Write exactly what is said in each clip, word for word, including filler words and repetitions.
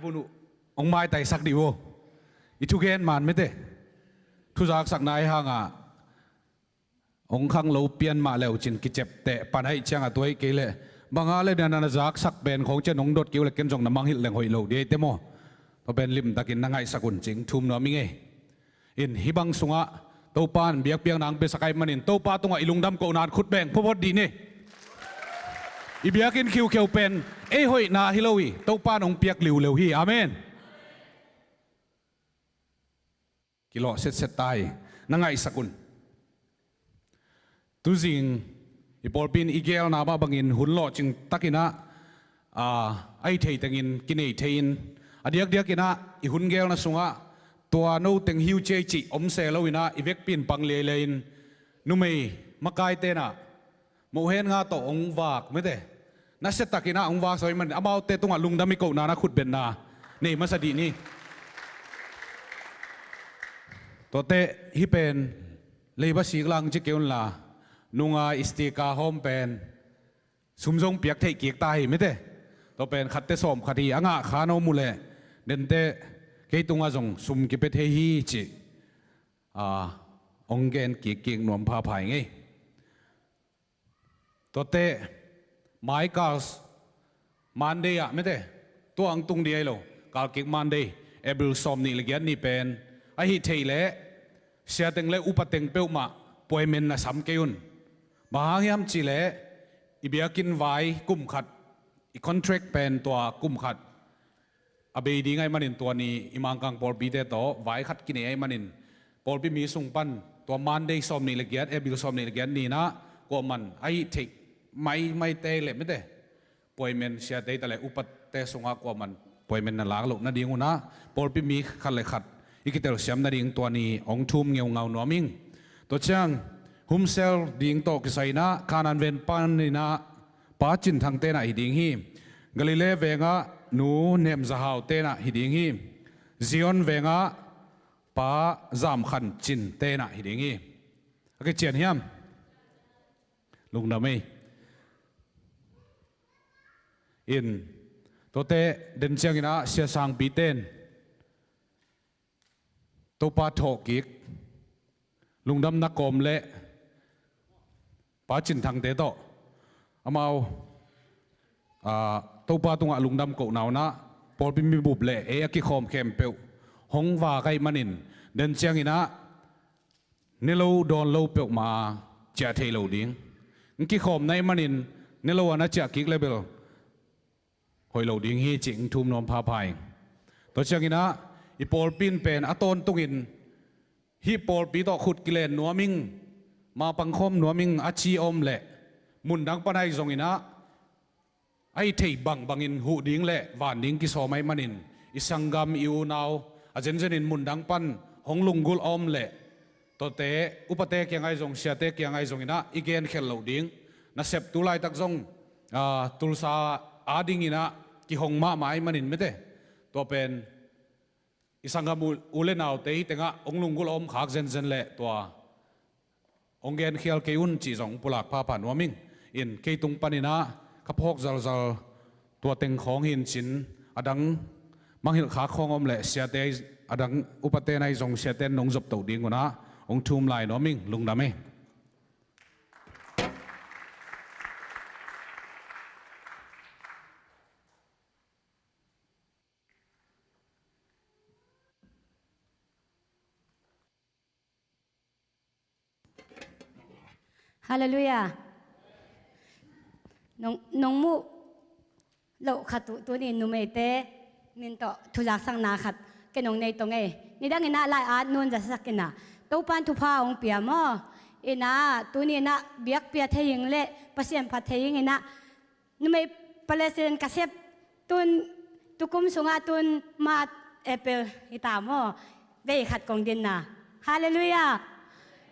hun uh hong maitaisak dih uh. I thugen man mete. Thuzaksakna i hangah hong khanglo pian mah leucin kicepteh pan aih ciangah tua ih kei leh banga le na na zaksak pen khong cian hong dot kei uh le ken zong na mangngilh leng hoih lo dih ei te maw? Tua pen limtakin na ngaihsak un cing thum nuam i ngei. In hih bang sungah Topa in biakpiakna hong piasak ahih manin Topa tungah i lungdam kohna in khut beng phawt dih ni. I biakinn khiukheu pen ei hoihna hi lo hi, Topa in hong piak liuleu hi. Amen. Kilawh setset ta hi. Na ngaihsak un. Tuzing i pawlpi in i gelna mah bangin hun lawhcing takinah a, a i theih tengin kinei thei in, a diakdiakinah i hun gelna sungah tua no teng hi uh ci ei cih om se loinah i vekpi in pang liailiai in numei makai tenah mohhen nga tawh hong vak mete. Nasia takinah hong vak sawh ahih manin amaute tungah lungdam i kohna na khutbetna nei masa dih ni. Tuate hih pen leiba sik lang ci kei unla, nunga i stika hawm pen sum zong piak theih kik ta hi mete. Tua pen khatte sawm khat hi, a ngah khan om uh leh dente kei tungah zong sum kipia thei hi cih a, hong gen kikkik nuam phapha i ngei. Tuate mai kal Monday ah mete, tua ang tung dih ahi lo, kalkik Monday, April sawm nih le giat ni pen ahi theih leh siateng le upateng peuhmah puaimen na sam kei un. Bang hang hiam cihleh i biakinn vai kum khat, i contract pen tua kum khat a bei ding ahih manin tua ni i Mangkang pawlpite tawh vai khat kinei ahih manin pawlpi mi sung pan tua Monday sawm nih le giat, April sawm nih le giat ni inah kuaman ahi theih maimaite le mete puaimen siate hi ta le upate sungah kuaman puaimen na lak loh nading unah pawlpi mi khat le khat i kitelsiam nading tua ni hong thum ngeungau nuam ing. Tua ciang humsel ding tawh kisai inah Kanaan ven pan inah Pa Cin Thang tenah hi ding hi. Galilee vengah Nu Nem Za Hau tenah hi ding hi. Zion vengah Pa Zam Khan Cin tenah hi ding hi. A kician hiam? Lungdam ei. In tuate den cianginah sia sangpi ten Topa thawhkik lungdamna kawm le Pa Cin Thangte tawh amau, aa, Topa tungah lungdam kohna unah pawlpi mibup le ei a kikhawm khempeuh hong vak ahih manin den cianginah ne lo dawn lo peuhmah ciah thei lo ding. Hong kikhawm na hih manin ne lo a na ciah kik le bel hoih lo ding hi cih hong thum nuam phapha ing. Tua cianginah i pawlpi in pen a tawntungin hih pawlpi tawh khut kilen nuam ing, mapangkhawm nuam ing a ci a om leh mundang pan ahi zonginah ahi theih bangbangin huh ding le van ding kisawm ahih manin i sanggam i unau a zenzenin mundang pan hong lunggulh a om leh tuate upate kiang ahi zong siate kiang ahi zonginah i genkhelh loh ding. Nasep tu laitak zong, aa, Tulsa adinginah kihong mahmah ahih manin mete. Tua pen i sanggam u, u le naute hih tengah hong lunggulh a om khak zenzen le tua hong genkhial kei un cih zong pulak phapha nuam ing. In kei tung paninah ka phawk zalzal tua teng khawng hi in cin a dang mangngilh khak khawng om le siate a dang upate na hi zong siate nong zop toh ding unah hong thum lai nuam ing. Lungdam ei. Halleluiah. Nong, nong muh loh khat uh tuni numeite min tawh thuzaksakna khat kei nong nei tong ei. Nidangin ah lai-at nun zasak inah Topan thupha hong pia maw? Inah tuni inah biakpia thei ing le Pasian phat thei ing inah numei Palestine ka sep tun tukum sungah tun March, April hi ta maw? Vei khat kong dinna. Halleluiah.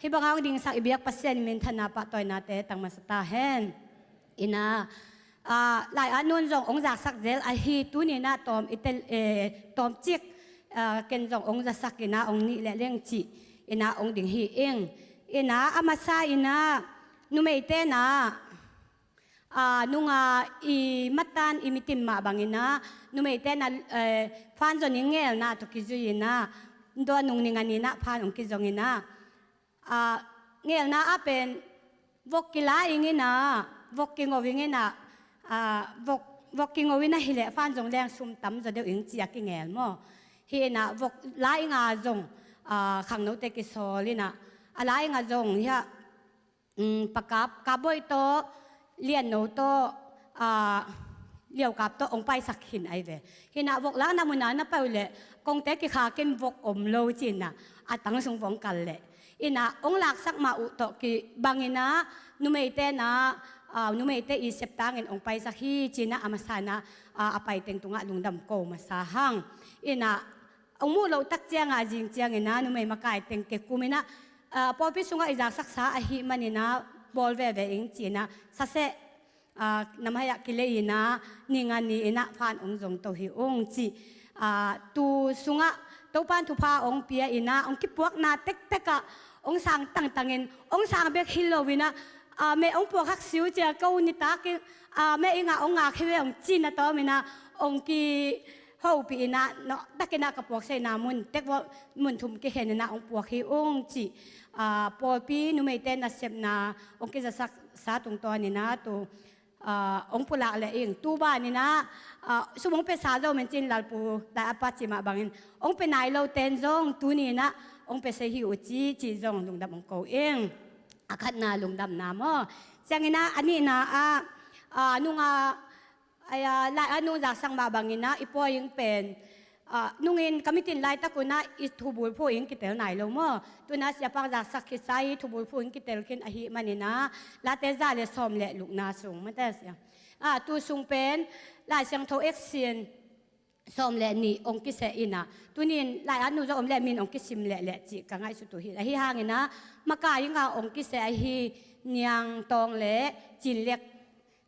Hih bangah hong dingsak i biak Pasian i minthanna pahtawinate tang masa ta hen. Inah, ah, lai-at nun zong hong zaksak zel ahi tuni inah tawm i tel, eh, tawmcik, ah, ken zong hong zasak inah hong nih leh leng cih inah hong ding hi ing. Inah a masa inah numeite inah a, nunga i matan i mitin mah bangin ah, numeite na, eh, fan zon in ngelna tawh kizui in ah, tua nung ni nga ni in ah fan hong kizong in ah, a, ngelna ah pen vok kila ing in ah, vok kingo ing in ah, a, vok, vok kingo in ah hileh fan zong leng sum tam zaw deuh ing ci a kingel maw. Hi in ah vok la ing a zong, a, khangnote kisawl in ah, a la ing a zong hiah, um, pakap, kapbawi tawh, lianno tawh, a, liaukap tawh hong paisak khin ahi ve. Hi in ah vok lakna mun ah na pai uh leh, kongte kikhakin vok om lo ci in ah, a tang sung vok hong kal leh. In ah hong laksak mah uh tawh kibang in ah, numeite in ah, a, numeite i septangin hong paisak hi ci in ah, a masa in ah, a, a pai teng tungah lungdam ko masa hang. In ah hong muh loh tak ciangah zing ciangin ah, numei makai teng kekum in ah, a, pawlpi sungah i zaksaksa ahih manin ah, bawl veve ing ci in ah, saseh, a, namhaiah kilei in ah, ni nga ni in ah fan hong zong to hi ung ci. A, tu sungah Topan thupha hong pia in ah, hong kipuakna tektek ah, hong sang tangtangin, hong sang bek hi lo in ah, a, meh hong puak hak siu cia ko nitak in, a, meh ing ah hong ngak hi ve hong ci in ah tawm in ah, hong ki hopih in ah, nawh takin ah ka puak seihna mun tek vawh mun thum kikhen in ah hong puak hi ung ci. A, pawlpi numeite nasepna hong kizasaksa tungtawn in ah tu, a, hong pulak leh ing. Tu ban in ah, a, sum hong piasa zo men cin lalpu, lai a pa ci mah bangin, hong pia nai lo ten zong tuni in ah hong pia sei hi uh ci, ci zong lungdam hong ko ing. A khatna lungdamna maw. Ciangin ah a nihna ah, a, nunga, ai, a, lai a nung zaksak mah bangin ah i pawi ing pen, a, nungin ka mitin laitak un ah i thubulphu ing kitel nai lo maw. Tu in ah siapa hong zaksak khitsa i thubulphu ing kitel khin ahih manin ah, Late za le sawm le lukna sung mate sia. A, tu sung pen Lai Siangtho action sawm le nih hong kiseh in ah, tuni in lai a nu zong om leh min hong kisim lehleh cih ka ngaihsut uh hi. Ahi hangin ah makai ing ah hong kiseh ahi Niang Tawng le Cin Lek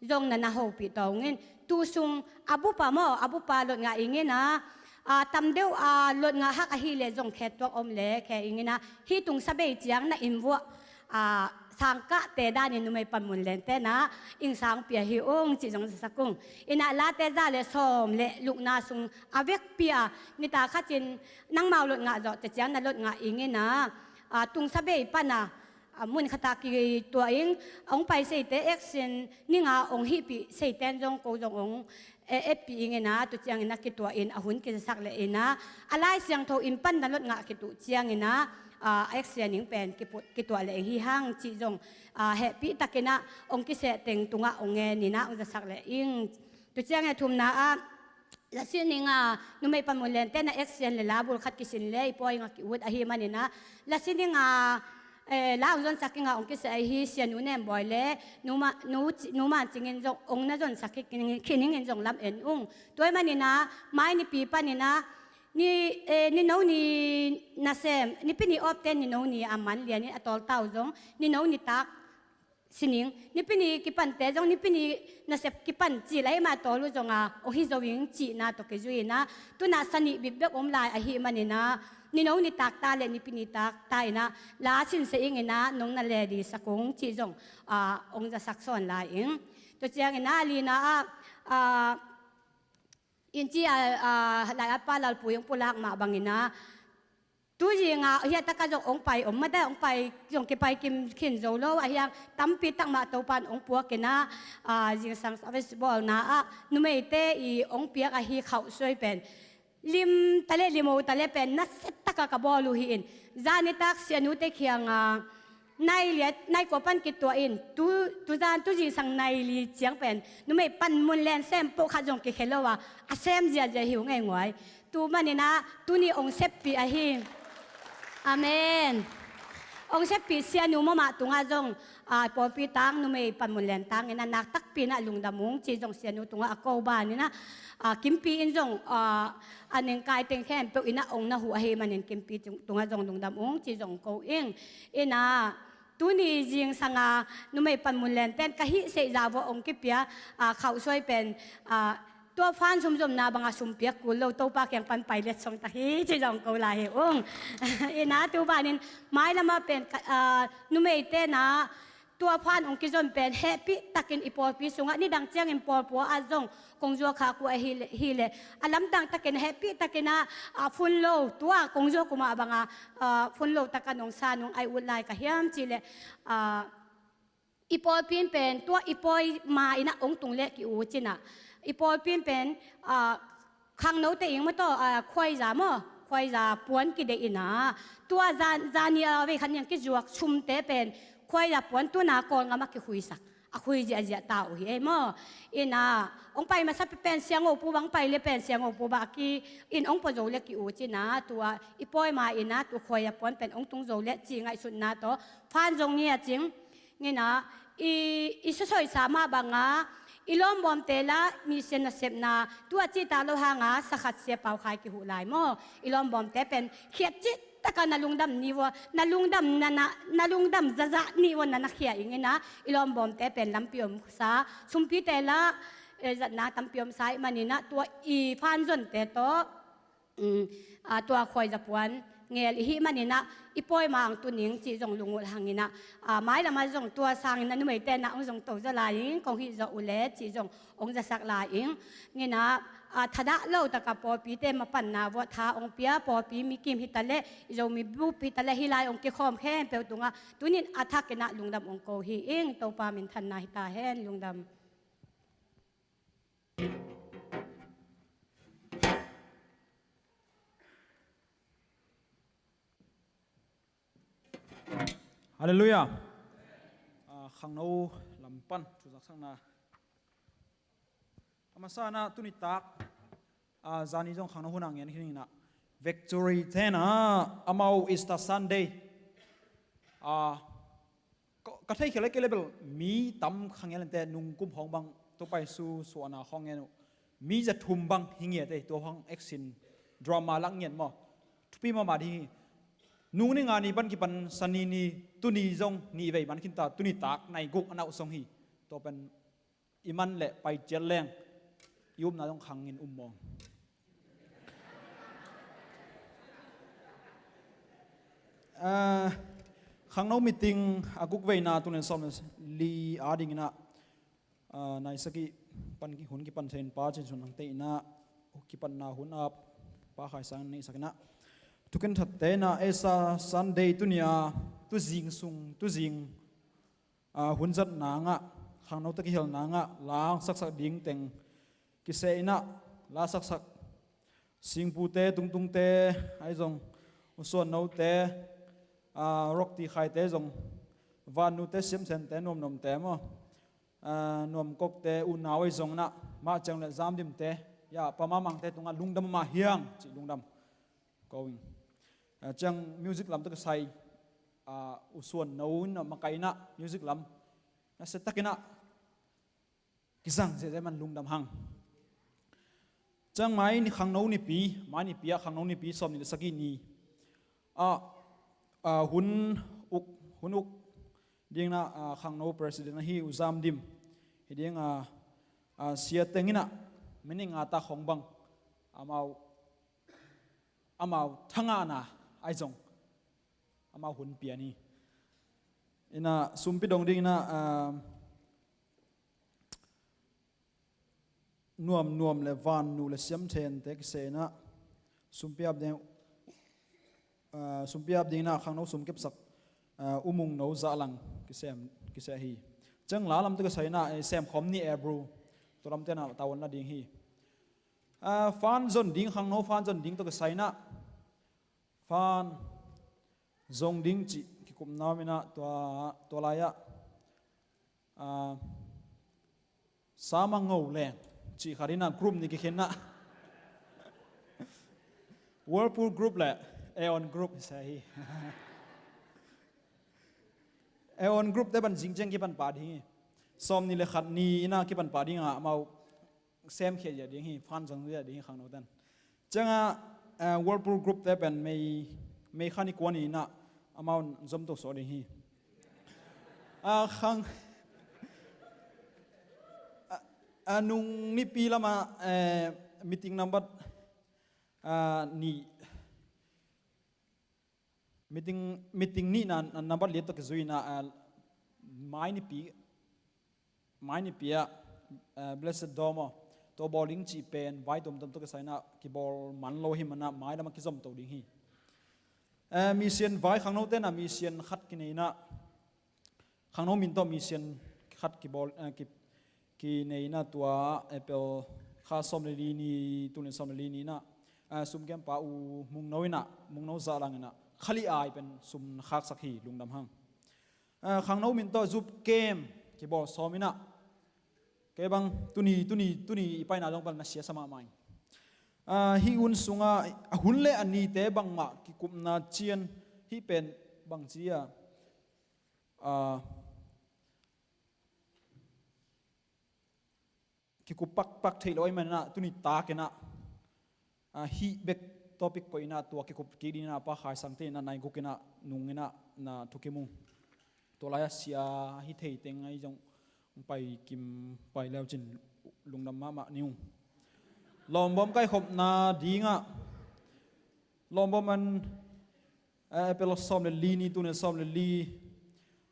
zong na na hopih tawh ung in. Tu sung a bupa maw, a bupa lot ngah ing in ah, a, tam deuh a lot ngah hak ahih leh zong khe tuak om le khe ing in ah, hih tung sabei ciang na inn vuah, a, sangkahte danin numei panmun lente in ah inn sang pia hi ung cih zong zasak ung. In ah Late za le sawm le lukna sung a vekpi a, nitak khat in nangmau lot ngah zawh te ciang na lot ngah ing in ah, a, tung sabei pan a, a, mun khat ah kituah ing, hong pai seite action ni nga hong hihpih seite in zong ko zong hong, e, etpih ing in ah, tu ciangin ah kituah in a hun kizasak leh in ah, a Lai Siangtho inn pan na lot ngah khit uh ciangin ah, a, action ing pen kiput, kituah leh ing hi hang cih zong, a, hehpih takin ah hong kiseh teng tungah hong ngen in ah hong zasak leh ing. Tu ciangin a thumna ah, la sining a, numei panmun lente in ah action le la bul khat kisin le i pawi ing ah ki-ut ahih manin ah, la sining a, eh, la hong zonsak ing ah hong kiseh ahi Sianu Nembawi le Nu Ma, Nu Ci-, Nu Man Cing in zong hong na zonsak hi khin ing in zong lam en ung. Tua ahih manin ah mai nipi panin ah, ni, eh, nino ni nasem, Nipi ni awpte nino ni a man lianin a tawlta uh zong nino nitak sining, Nipi ni kipante zong Nipi ni nasep kipan cih la, hih mah tawl uh zong a hong hi zo ing cihna tawh kizui in ah, tu in ah sa nih bit bek om lai ahih manin ah, nino nitak ta le Nipi nitak ta in ah la sin se ing in ah, nong na le di sak ung cih zong, a, hong zasak sawn lai ing. Tu ciangin ah a lina ah, a, in ci a, a, lai a pa Lalpu in hong pulak mah bangin ah, tu zing a hiah tak ah zong hong pai om mate, hong pai zong kipai kim khin zo lo, ahi hang tampi tak mah Topan hong puak in ah, a, zingsang service bawlna ah numeite i hong piak ahi khauhsuai pen lim ta le limo ta le pen nasia tak a ka bawl uh hi in, zan nitak Sianute kiang a, nai li a, nai kua pan kituah in, tu, tu zan, tu zingsang nai li ciang pen numei panmun len sem pawh khat zong kikhia lo a, a sem ziahziah hi uh ngainguai. Tu manin ah tuni hong seppih ahi. Amen. Hong seppih Sianu mahmah tungah zong, a, pawlpi tang, numei panmun len tangin ah nak takpi in ah lungdam ung ci zong Sianu tungah a ko banin ah, a, Kimpi in zong, a, a nengkai teng khempeuh in ah hong na huh ahih manin Kimpi tung-, tungah zong lungdam ung ci zong ko ing. In ah, tuni zingsang a numei panmun lenten ka hih seih zah vuah hong kipia, a, khauhsuai pen, a, tua fan sum zomna bang a sum piak kul lo, Topa kiang pan pai letsong ta hi ci zong ko lai hi ung. In ah, tu banin mailam ah pen ka, a, numeite in ah Tua fan hong kizon pen hehpih takin i pawlpi sungah nidang ciangin pawlpua ah zong kong zuak kha kua hi le, hi le a lamdang takin hehpih takin ah, ah, phun lo, tua kong zuak kumah bangah, ah, phun lo takan hong sa nung ai ut lai ka hiam cih le, ah, i pawlpi in pen tua i pawi ma in ah hong tung leh ki-ut cin ah, i pawlpi in pen, ah, khangnote ing maw taw, ah, khuaiza maw, khuaiza puan kideih in ah, tua zan, zan ni a vei khat niang kizuak sumte pen khuaiza puan tuna Kawlngam a kikhuisak, a khui ziahziah ta uh hi ei maw. In ah hong pai masa pen Siangopu bang pai le pen Siangopu bang a ki in hong pua zo le ki-ut cin ah, tua i pawi ma in ah tua khuaiza puan pen hong tung zo le ci ngaihsutna tawh fan zong ngi a cing. Nginah i, i susoisa mah bangah i lawmbawmte la misian nasepna tua cihtak lo hanga sakhat sia pau khai kihuh lai maw? I lawmbawmte pen khiat cih taka na lungdam ni vua, na lungdam na, na, na lungdam zazah ni vua na na khia i nginah i lawmbawmte pen lampi omsa, sumpite la, eh, zatna tampi omsa i maninah tua i fanzonte tawh, um, a, tua khuaiza puan ngel i hih maninah i pawi ma ang tuning cih zong lungulh hanginah, a, mailamah zong tua sangin a numeite nah hong zong to zaw lai ing, kong hih zawh uhleh cih zong hong zasak lai ing. Nginah, a, thadah lo taka pawlpite mapanna vuah tha hong pia, pawlpi mikim hitaleh, i Zomi bup hitaleh, hih lai hong kikhawm khempeuh tungah tunin a thakinah lungdam hong ko hi ing. Topa minthanna hita hen. Lungdam. Halleluiah. Ah, khangno lam pan thuzaksakna. A masa inah tuni tak, ah, zani zong khangno hun a ngen khin inah Victory ten ah amau Easter Sunday. Ah, ka, ka thei khia le kei le bel mi tam kha ngen lente nung kum hong bang tua pai su suahna hong ngen uh. Mi za thum bang hi ngiat ei, tua hong action drama lak ngiat maw? Thupi mahmah ding hi. Nung ni nga ni pan kipan sani ni, tuni zong ni vei man khinta, tuni tak nai guk a nauh song hi. Tua pen i man le pai ciat leng i upna zong khangin um mawng. Ah, khangno meeting a guk veina tunen sawm le li a dinginah, ah, naisak i pan ki, hun kipan thei in Pa Cin Sun Hang te inah kipatna hun a Pa Khai Sang in neihsak inah thukin thatte inah Easter Sunday tunia tuzing sung, tuzing, ah, hun zat nangah, khangnote kihel nangah langsaksak ding teng kiseh inah lasaksak singpute, tungtungte, ahi zong usuannote, ah, rokti khaite zong, vannute, siamthente, nuamnuamte maw, ah, nuamkokte, unau ahi zong inah mah ciang le zamdimte, ya, pamamangte tungah lungdam mah hiang cih lungdam ko ing. Ah, ciang music lam tawh kisai, ah, usuanno in a makaih inah music lam nasia takinah kizang ziahziah man lungdam hang. Ciang mai ni khangno nipi, mai nipi ah khangno nipi sawm ni le sagih ni ah, ah, hun uk, hun uk dinginah, ah, khangno president ahi U Zam Dim hi dinga, ah, sia tenginah minute nga tak hong bang amau, amau thangahna ahi zong amau hun pian hi. Inah sumpi dong dinginah, ah, nuamnuam le vannu le siamthente kiseh inah sumpi ap ding, ah, sumpi ap dinginah khangno sum kepsak, ah, U Mung No Zahlang kisem, kiseh hi. Ciang la lam tawh kisai inah, eh, semkhawm ni Ebru tua lamte inah tavuan la ding hi. Ah, fan zon ding, khangno fan zon ding tawh kisai inah fan zong ding cih kikupna om inah tua, tua lai-ah, ah, Sama Ngo Leng cih khat inah group ni kikhin inah Whirlpool Group le Aeon Group hi sa hi. Aeon Group te ban zing ciang kipan pah ding hi. Sawm ni le khat ni inah kipan pah ding a, amau semkhia ziah ding hi, fan zong ziah ding hi khangno ten. Ciangah, eh, Whirlpool Group te pen May, May kha ni kua ni inah amau zom to sawh ding hi. Ah, khang, ah, ah, nung nipi lamah, eh, meeting number, ah, nih, meeting, meeting nihna, ah, number liat tawh kizui inah, ah, mai nipi, mai nipi ah, eh, Blessed Dawn aw, tua bawl ding cih pen vai tuamtuam tawh kisai inah kibawl man lo hi manah mai lamah kizom to ding hi. Eh, mission vai khangnote inah mission khat kinei inah, khangno min tawh mission khat kibawl, eh, ki, kinei inah tua April kha sawm le li ni, tul nih sawm le li ni inah, eh, sumkempa U Mungno inah, Mungno Zahlang inah khali ai pen sum na khaksak hi, lungdam hang. Eh, khangno min tawh zup kem kibawl sawm inah, kei bang tuni, tuni, tuni i paina zong pan na siasa mahmah in. Ah, hih hun sungah a hun le a nite bangmah kikupna cian hih pen bangci a, ah, kikup pakpak theih lo ahih maninah tuni tak inah, ah, hih bek topic koih inah tua kikup kik ding inah Pa Khai Sangte inah nai guk inah nung inah na thukim uh. Tua lai-ah sia hi thei teng ahi zong pai kim pai leu cin lungdam mahmah ni uh. Lawmbawm kaikhopna dingah lawmbawm an, eh, April sawm le li ni, tul nih sawm le li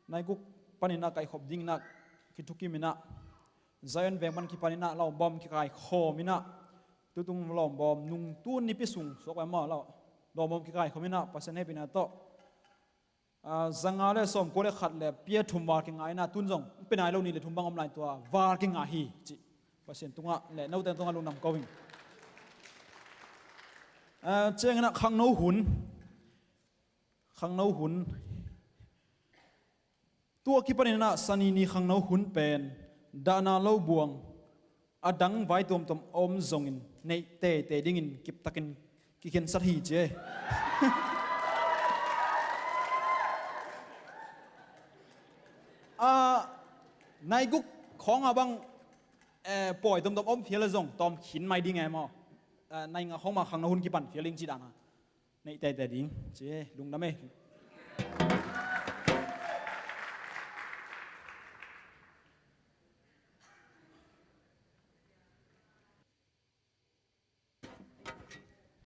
nai guk paninah kaikhop dinginah kithukim inah Zion veng pan kipaninah lawmbawm kikaikhawm inah tutung lawmbawm nung tun nipi sung suak pai maw, lawmbawm kikaikhawm inah Pasian hehpihna tawh, ah, zanga le sawmkua le khat le pia thum val kinga inah tun zong pia nai lo nih le thum bang om lai tua val kinga hi cih Pasian tungah le note tungah lungdam ko ing. Ah, cianginah khangno hun, khangno hun tua kipaninah Sani ni khangno hun pen dahna lo buang a dang vai tuamtuam om zongin neih teitei dingin kiptakin kikhensat hi ci e. Ah, nai guk khawngah bang, eh, pawi tuamtuam om phial a zong tawm khin mai ding e maw? Ah, nai nga khawngah khangno hun kipan phial ding ci dana neih teitei ding ci e, lungdam e.